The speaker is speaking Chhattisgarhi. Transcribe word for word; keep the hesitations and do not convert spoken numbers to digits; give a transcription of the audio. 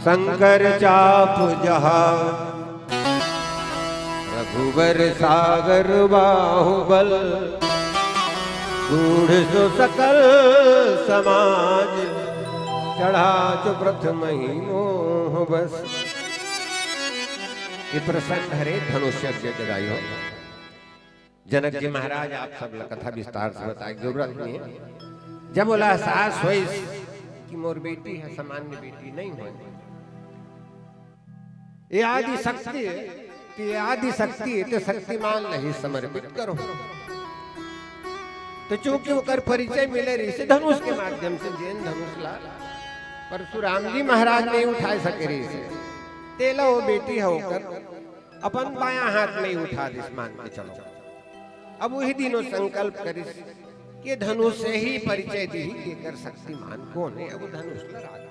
शंकर चाप जहाज, रघुबर सागर बाहुबल, गूढ़ सो सकल समाज, चढ़ा चो प्रथम ही मोह बस। ये प्रसंग हरे धनुष यज्ञ के दाई हो। जनक जी महाराज आप सब ला कथा विस्तार से बताए के जरूरत नहीं है। जब बोला सास होइस कि मोर बेटी है, सामान्य बेटी नहीं होय, ये आदि शक्ति है, तो ये आदि शक्ति है, तो शक्तिमान ला ही समर्पित करो। तो चूंकि ओकर परिचय मिले रहिसे धनुष के माध्यम से, जेन धनुष ला परशुराम जी महाराज नहीं उठा सके रहिसे, तेला वो बेटी है ओकर अपन बायां हाथ में ही उठा दिस, मान के चलो। अब वही दिनों संकल्प करिस कि धनुष से ही परिचय दी कि एकर शक्तिमान कौन है। अब धनुष ला राख